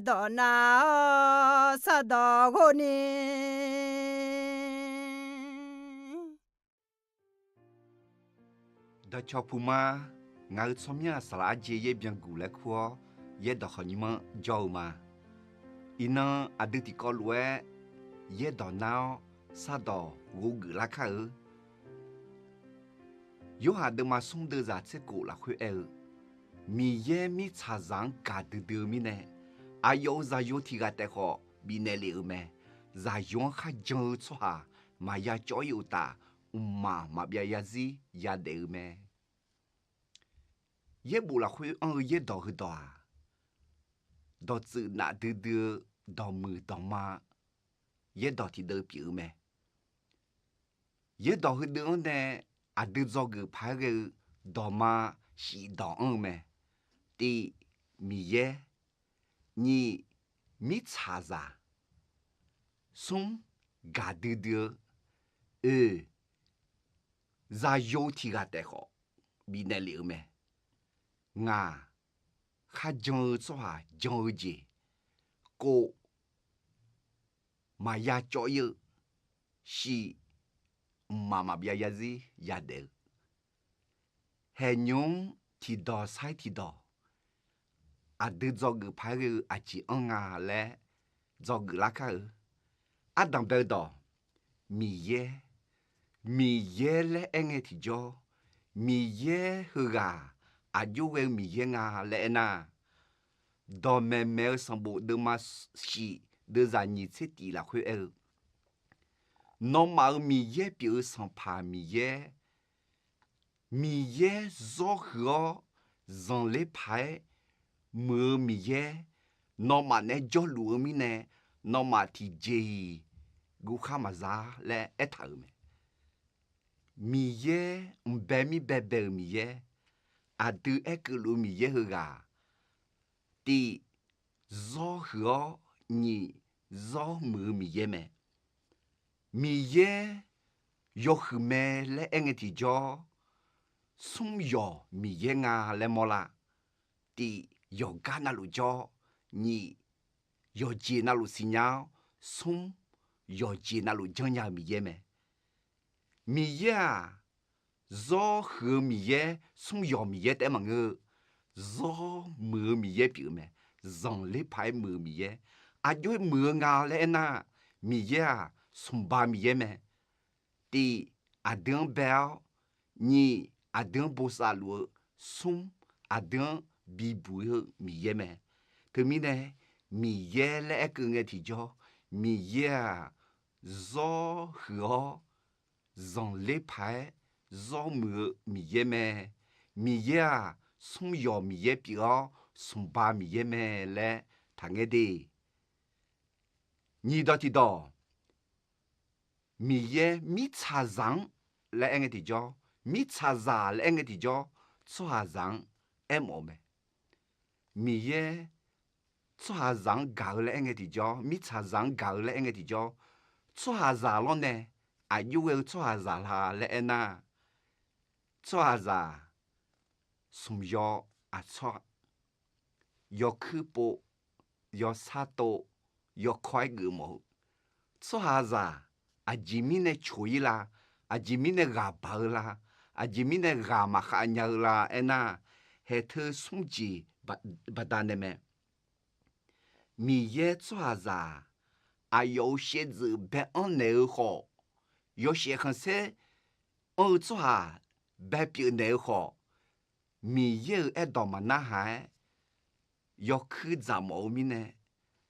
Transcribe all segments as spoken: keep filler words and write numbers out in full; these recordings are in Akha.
dawq nar-awr sardawq ghov ni. Dawqcawq puq ma, ngaq-euq tsawrmyanr-aq saqlaq arjeq yaer byanguq laer kur-awr, yaerdawq khawqnymr-anr jawr-eu ma. Iqnan aqdui tiqkawv lof-aer yaerdawq nar-awr sardawq ghov geuf lar kar-eu. Yorhaq deuvma smr deuvzaq tser kof lafkhoer aer-eu, Miqyaer mirtsaqzaq-anr gaqdui dui-eu mirnae, aqyawf-euq zaqyo tiq ghaq taef khawf bifnaeq lef-euq mae. Zaqyo-anr kharjan-eu tsawrhaq maqya cawv-ir uqtaf, mqmaq maqbyav yarzir yadaef-eu mae. Yaerbof lafkhoer anr-eu yaerdawq heudawq-aq, dawqtsuif nafdui dui-eu dawqmuiq dawqma yaerdawq tiqdeuv pyeuf-eu mae. Yaerdawq heudeuv-anr nae aqdui dzawgeuf paq-aer ghae-eu dawqma shif dawq anr-eu mae. Tiv, Miqyaer. Nyiq, mirtsaqzaq. Smr, gaqdui dui-eu. Oe, zaqyo tiq ghaq taef khawf bifnaeq lef-eu mae. Ngaq, kharjan-eu tsawrhaq jan-eu jeq. Kov, maqya cawv-ir-eu. Shif, mqmaq maqbyav yarzir yadaef-eu. Haeqnymr tiqdawq sar-ir tiqdawq, aqdui dzawgeuf paq-aer ghae-eu aqjeq anr nga laer dzawgeuf lar kar-eu. Ardanqbae-eu dawq, Miqyaer. Miqyaer laer aer ngae tiqjawr, Miqyaer heughaq aqjox ghae-eu Miqyaer nga laer aernar, Dawqmaeq maeq-eu sanqbof deuvma shif deuvzaq nyiq tser tif lafkhoer aer-eu, Nawmaf-euq Miqyaer pyeuf-eu Sanqpaq Miqyaer, Miqyaer zawr huiq-awr zanqler paq-aer muiq-eu Miqyaer, nawmaf naeq-aer jawrluf-eu mirnae, nawmaf tiqjeq-iq guvkhar maqza laer aertaq-euq mae. Miqyaer mqbae mirbae bae-euq Miqyaer, aqdui aerkeuv luf-eu Miqyaer heughaq, tiv, zawr huiq-awr, nyiq, zawr muiq-eu Miqyaer mae. Miqyaer yawhuiq mae laer aer ngae tiqjawr, smr yawq Miqyaer nga laer mawrlar. Tiv, yawqgar navluf jawr, nyiq, yawqjeq navluf siqnya-awr, smr, yawqjeq navluf janrnya-eu Miqyaer mae. Miqyaer-aq, zawr huiq-eu Miqyaer, smr yawq Miqyaer taef-aer maqngeur-eu, zawr muiq-eu Miqyaer pyeuf-eu mae. Zanqler paq-aer muiq-eu Miqyaer, aqjox-aer muiq-eu nga laer aernar, Miqyaer-aq, smqba Miqyaer mae. Tiv, aqdui-anr bae-awr, nyiq, aqdui-anr bosav luf-eu, smr, aqdui-anr bibuq-ir-eu Miqyaer mae. Teumirnae, Miqyaer laer aerkeuv ngae tiqjawr, Miqyaer-aq, zawr huiq-awr zanqler paq-aer zawr muiq-eu Miqyaer mae. Miqyaer-aq, smr yawq Miqyaer pyeuf-awr smqba Miqyaer mae laer taqngaer de. Nyiq dawq tiqdawq, Miqyaer mirtsaqzaq-anr laer aer ngae tiqjawr, mirtsaqzaq laer aer ngae tiqjawr, tsawrhaqzaq-anr aermawf-eu mae. Miqyaer tsawrhaqzaq-anr gaq-eu laer aer ngae tiqjawr, mirtsaqzaq-anr gaq-eu laer aer ngae tiqjawr, tsawrhaqzaq lawrnae aqjox ghae-eu tsawrhaqzaq la laer aernar, tsawrhaqzaq smq yaw aqtsawr, yawkuir pov, yawsar tov, yawkawr-aer geufmawf-eu tsawrhaqzaq, aqjeq mirnae coq-ir la? Aqjeq mirnae ghaq baq-eu la? Aqjeq mirnae ghaq maqkhav nya-eu la aernar, haeqteu smr jeq baqda nae mae. Miqyaer tsawrhaqzaq-aq, aqyawf-euq shaevdzeuf bae-anr naeq-eu khawf, yawshaef khanqsaer anr-eu tsawrhaq bae pyeuf naeq-eu khawf, Miqyaer-euq aerdawq maqnarhaq-aer, yawkuir dzaq mawf-eu mirnae,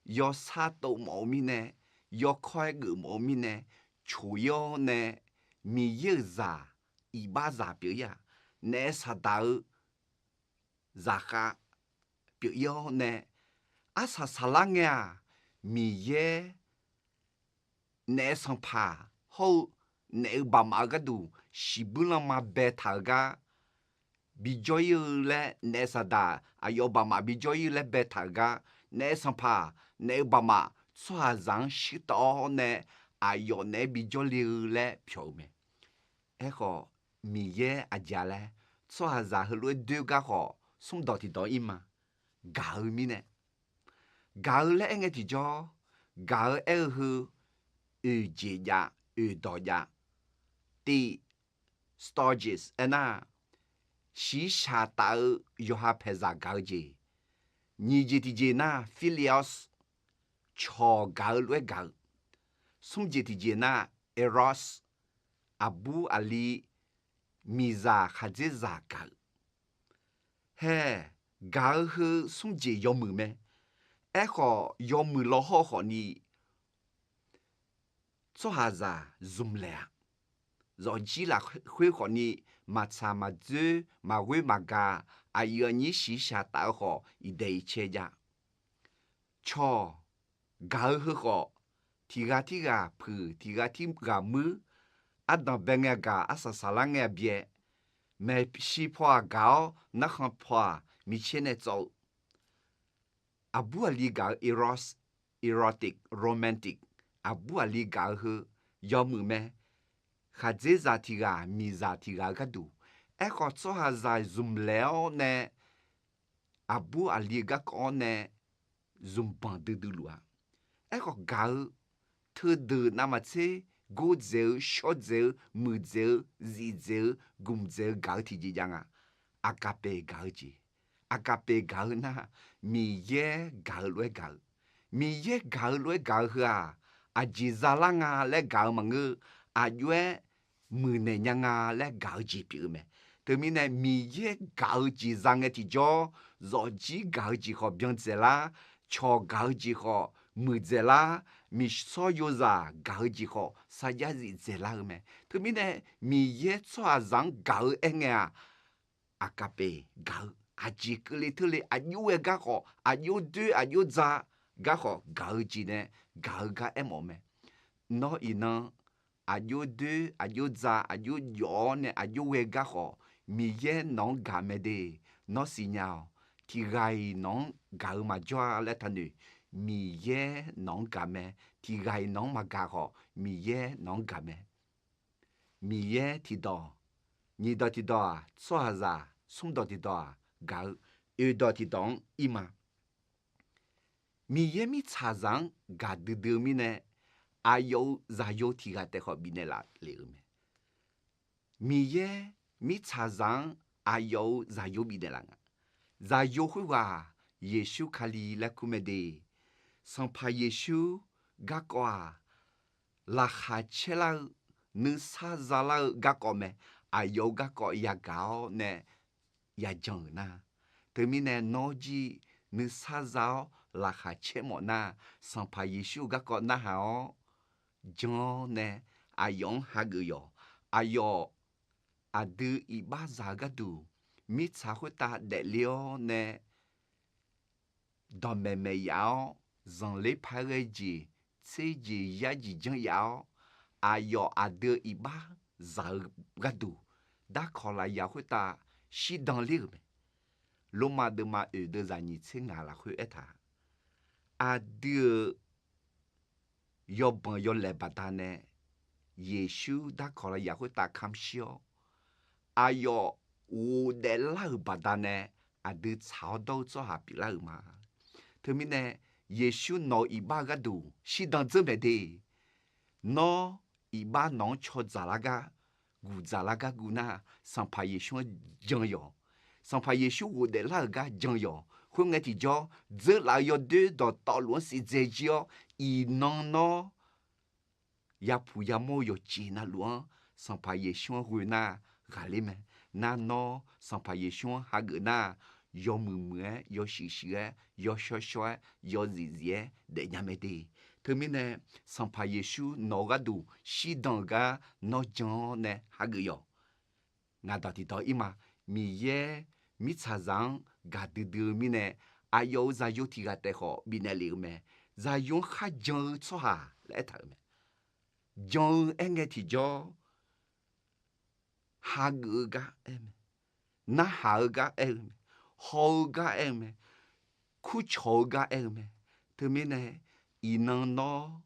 yawsar tov mawf-eu mirnae, yawkawr-aer geufmawf-eu mirnae, coq-ir-awr nae, Miqyaer-euq zaq iqbaxzaq pyeuf-ir-aq, naef saqdaq-eu zaqkhav pyeuf-ir-awr nae, arsaq saqlar ngae-aq, Miqyaer naef sanqpaq hawr-eu naef-eu baqmaf-eu gharduq shiqbuir lanma baetaq-euq gar bijawr-ir-eu laer, naef saqdaq aqyawf baqmaf bijawr-ir-eu laer baetaq-euq gar, naef sanqpaq, naef-eu baqmaf tsawrhaqzaq-anr shirtawv-awr nae, aqyawf naeq-aer bijawr le-eu laer pyawq-eu mae. Aerkhawf, Miqyaer aqjeq-a laer, tsawrhaqzaq heulof-aer doer gar khawf, smrdawq tiqdawq ir ma. Gaq-eu mirnae, Gaq-eu laer aer ngae tiqjawr, gaq-eu aer-eu heu, oeq jeq jav, oeq dawq jav, tiv, stages aernar, shiqshaq taf-eu yawqha paeqzaq gaq-eu jeq. Nyiq jeq tiqjeq nar, philios, cawq gaq-eu lof-aer gaq-eu. Smr jeq tiqjeq nar, eros, aqbur aqli, miqzaq khaqdzerzaq gaq-eu. Hae, gaq-eu heu smr jeq yawmuiq mae. Aerkhawf, yawmuiq law hawr khawfni tsawrhaqzaq zmq laeq-a. Zawqjir lafkhoer khawfni maqtsaq maqdzoer maqghoer maqgaq, aqyuif aqnyir shiqshaq taf-eu khawf iqdaeq iqcae jav. Cawq gaq-eu heu khawf, tiq ghaq tirghaq puiq, tiq ghaq tirghaq muir, ardanq bae ngae aqgaq, arsaq saqlar ngae aqbyae, maeqshi paw-aq gaq-awr narkhan paw-aq micaer nae tsawv-eu, aqbur aqli gaq-eu eros, erotic, romantic, aqbur aqli gaq-eu heu yawmuiq mae. Khaqdzerzaq tiq ghaq, miqzaq tiq ghaq-eu gharduq. Aerkhawf, tsawrhaqzaq zmq laeq-awr nae, aqbur aqli-eu garkawv-awr nae zmq banq duidui luf-a. Aerkhawf gaq-eu, teudeuq navmaqtser gordzaeq-eu, shawrdzaeq-eu, muiqdzaeq-eu, zifdzaeq-eu, gmqdzaeq-eu gaq-eu tiqjeq jav nga. Aqgaqpeq gaq-eu jeq. Aqgaqpeq gaq-eu nar, Miqyaer gaq-eu lof-aer gaq-eu. Miqyaer gaq-eu lof-aer gaq-eu heu-aq, aqjeq zalar nga laer gaq-eu maqngeur, aqjox-aer muiqnaeq nya nga laer gaq-eu jeq pyeuf-eu mae. Teumirnae Miqyaer gaq-eu jeq za ngae tiqjawr, zawqjir gaq-eu jeq khawf byandzaeq lar, cawq gaq-eu jeq khawf muiqdzaeq lar, miqshawr yozaq gaq-eu jeq khawf sarjax zifdzaeq lar-eu mae. Teumirnae Miqyaer tsawrhaqzaq-anr gaq-eu aerngae-aq, aqgaqpeq gaq-eu, aqjeq keuvle teurle aqjox ghae gar khawf, aqjox doer aqjox dza gar khawf gaq-eu jeq nae gaq-eu gar aermawf-eu mae. Nawr iqnan aqjox doer aqjox dza aqjox jawf-awr nae aqjox ghae gar khawf, Miqyaer nawq-anr gaq mae de. Nawr siqnya-awq. Tiq ghaq-iq nawq-anr gaq-eu maqjawr-a laer taqnoeq. Miqyaer nawq-anr gaq mae. Tiq ghaq-iq nawq-anr maqgaq khawf, Miqyaer nawq-anr gaq mae. Miqyaer tiqdawq, nyiq dawq tiqdawq-aq tsawrhaqzaq, smr dawq tiqdawq-aq gaq-eu, oeq dawq tiqdawq-anr ir ma. Miqyaer mirtsaqzaq-anr gaqdui dui-eu mirnae, aqyawf-euq zaqyo tiq ghaq taef khawf bifnaeq laf le-euq mae. Miqyaer mirtsaqzaq-anr aqyawf-euq zaqyo bifnaeq laf nga. Zaqyo khoerghaq-aq, Yeqsur Kali laer kur mae de. Sanqpaq Yeqsur garkawv-aq, laqkhaq caer lar-eu, nuisar za lar-eu garkawv mae. Aqyawf-euq garkawv yagaq-awr nae yajan-euq nar, teumirnae nawr jir nuisar za-awr laqkhaq caer mawf nar, Sanqpaq Yeqsur-euq garkawv narhaq-awr jan-awr nae aqyawf-anr hageuf yawq. Aqyawf aqdui iqbax zaq-eu gharduq mirtsaq khoertav daefle-awr nae dawqmaeq maeq yaf-awr, zanqler par ghae jeq, tser jeq yar jeq janr yaf-awr, aqyawf aqdui-eu iqbax zaq-eu gharduq darkawq lafyaq khoertav shirdan ler-euq mae. Lormav deuvma oeq deuvzaq nyiq tser ngaq lafkhoer aertaq, aqdui-euq yawbanq yawlaeq baqdanae Yeqsur darkawq lafyaq khoertav kamq shir-awr, aqyawf ghofdaef lar-euq baqdanae aqdui tsaq-awr dawr-eu tsawrhaq pyeuflar-euq ma. Teumirnae Yeqsur nawq-euq iqbax-eu gharduq shirdan dzeur maeq de. Nawr iqbax nawq-anr caw dzaqlar gar, guq dzaqlar gar guv nar, Sanqpaq Yeqsur-anr jan yawq. Sanqpaq Yeqsur ghofdaef lar-euq gar jan yawq. Khoerngae tiqjawr, dzeurlaf-eu yawdoer dawqtawvluf-anr siqdzae jir-awr, iqnan nawr yapuq yamawr-eu yawqjeq navluf-anr Sanqpaq Yeqsur-anr ghoe nar ghaqler mae. Nar nawr Sanqpaq Yeqsur-anr hageuf nar, yawmuiq muiq-aer, yawshuif shuif-aer, yawshawr shawr-aer, yawzif zif-aer daefnya mae de. Teumirnae Sanqpaq Yeqsur nawq-eu gharduq shirdan-euq gar nawr jan-awr nae hageuf yawq. Ngaq dawq tiqdawq ir ma. Miqyaer mirtsaqzaq-anr gaqdui dui-eu mirnae, aqyawf-euq zaqyo tiq ghaq taef khawf bifnaeq lef-eu mae. Zaqyo-anr kharjan-eu tsawrhaq laer aertaq-euq mae. Jan-eu aerngae tiqjawr, hageuf-eu gar aer mae, narhaq-eu gar aer-eu mae, haw-eu gar aer-eu mae, kurcawq-eu gar aer-eu mae. Teumirnae iqnan nawr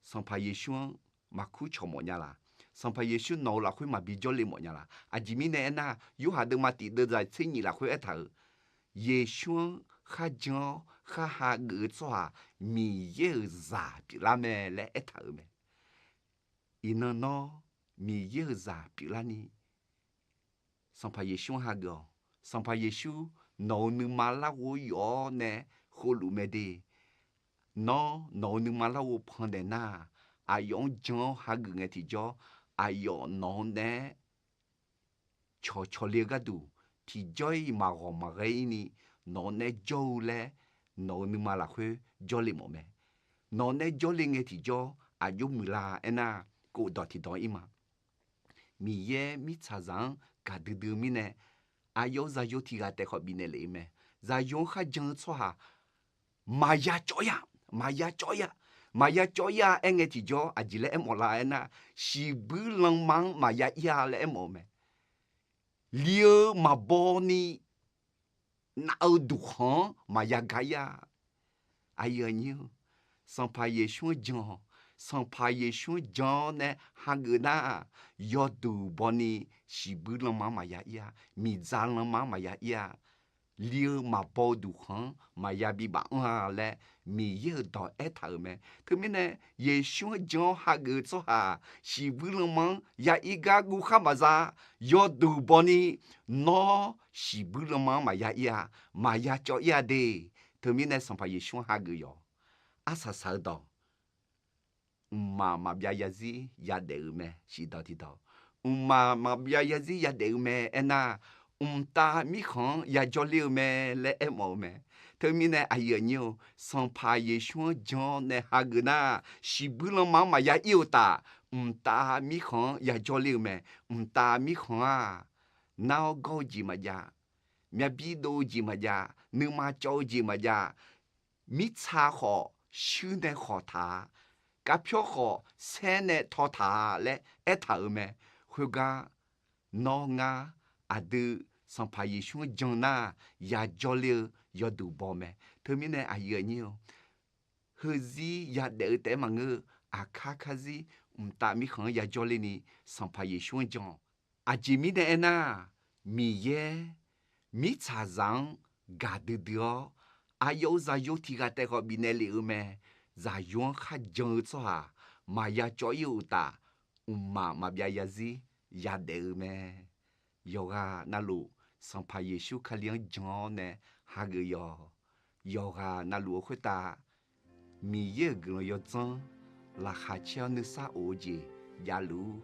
Sanqpaq Yeqsur-anr maqkur cawq mawf nya laq? Sanqpaq Yeqsur nawq-euq lafkhoer maqbi jawrle mawf nya laq? Aqjeq mirnae aernar, Yorhaq deuvma tiq deuvzaq tser nyif lafkhoer aertaq-euq, Yeqsur-anr kharjan-awr khar hageuf-eu tsawrhaq Miqyaer-euq zaq pyeuflar mae laer aertaq-euq mae. Iqnan nawr Miqyaer-euq zaq pyeuflarni, Sanqpaq Yeqsur-anr hageuf-awq. Sanqpaq Yeqsur nawq-euq nuima larghov yawf-awr nae khovluf mae de. Nawr nawq-euq nuima larghov pandaeq nar-aq, aqyawf-anr jan-awr hageuf ngae tiqjawr, aqyawf nawq-anr nae cawqcawq le-eu gharduq tiqjawr-iq maqghawq maqghae-ir ni, nawq-anr nae jawr-eu laer nawq-euq nuima lafkhoer jawrle mawf mae. Nawq-anr nae jawrle ngae tiqjawr aqjox muiqlar aernar, kov dawq tiqdawq-ir ma. Miqyaer mirtsaqzaq-anr gaqdui dui-eu mirnae, aqyawf-euq zaqyo tiq ghaq taef khawf bifnaeq lef-eu mae. Zaqyo-anr kharjan-eu tsawrhaq maqya cawv-ir-a, maqya cawv-ir-a, maqya cawv-ir-a aer ngae tiqjawr aqjeq laer aermawf lar aernar, shiqbuir lanma-anr maqya ir-a laer aermawf-eu mae. Li-eu maqbaw ni nav-eu duqkhanq-anr maqya gar ir-a. Aqyuif aqnyir-eu, Sanqpaq Yeqsur-anr jan-awq. Sanqpaq Yeqsur-anr jan-awr nae hageuf nar-aq, yawduq baw ni shiqbuir lanma-anr maqya ir-a, miqdzaq lanma-anr maqya ir-a, li-eu maqbaw-eu duqkhanq-anr maqya bibaf anr-a laer Miqyaer-euq dawq aertaq-euq mae. Teumirnae Yeqsur-anr jan-awr hageuf-eu tsawrhaq shiqbuir lanma-anr ya ir gar guv khar maqza. Yawduq baw ni nawr shiqbuir lanma-anr maqya ir-a, maqya cawv ir-a de. Teumirnae Sanqpaq Yeqsur-anr hageuf yawq. Arsaq saq-eu dawq, mqmaq maqbyav yarzir yadaef-euq mae. Shiqdawq tiqdawq, mqmaq maqbyav yarzir yadaef-eu mae aernar, mqtav mirkhanq-anr yajawr ler-eu mae laer aermawf-eu mae. Teumirnae aqyuif aqnyir-eu, Sanqpaq Yeqsur-anr jan-awr nae hageuf nar, shiqbuir lanma-anr maqya ir-eu uqtaf, mqtav mirkhanq-anr yajawr ler-eu mae. Mqtav mirkhanq-aq, nar-awr gawr-eu jeq maqjav, myavbir dov-eu jeq maqjav, nuima cawv-eu jeq maqjav, mirtsa khawf shuir nae khawq taq-a, kavpyawr khawf saer nae taw taq-a laer aertaq-euq mae. Khoergar nawr ngar aqdui Sanqpaq Yeqsur-anr jan nar, yajawr ler-eu yawduq baw mae. Teumirnae aqyuif aqnyir-eu, heuzir yadaef-eu taef-aer maqngeur-eu, aqkar karzir mqtav mirkhanq-anr yajawr ler ni Sanqpaq Yeqsur-anr jan-awq. Aqjeq mirnae aernar, Miqyaer mirtsaqzaq-anr gaqdui dui-awr, aqyawf-euq zaqyo tiq ghaq taef khawf bifnaeq lef-eu mae. Zaqyo-anr kharjan-eu tsawrhaq maqya cawv ir-eu uqtaf, mqmaq maqbyav yarzir yadaef-eu mae. Yawqghaq navluf Sanqpaq Yeqsur Kali-anr jan-awr nae hageuf yawq. Yawqghaq navluf-eu khoertav Miqyaer-euq guiqlanq yawdzanr laqkhaq caer-awr nuisar of-eu jeq javluf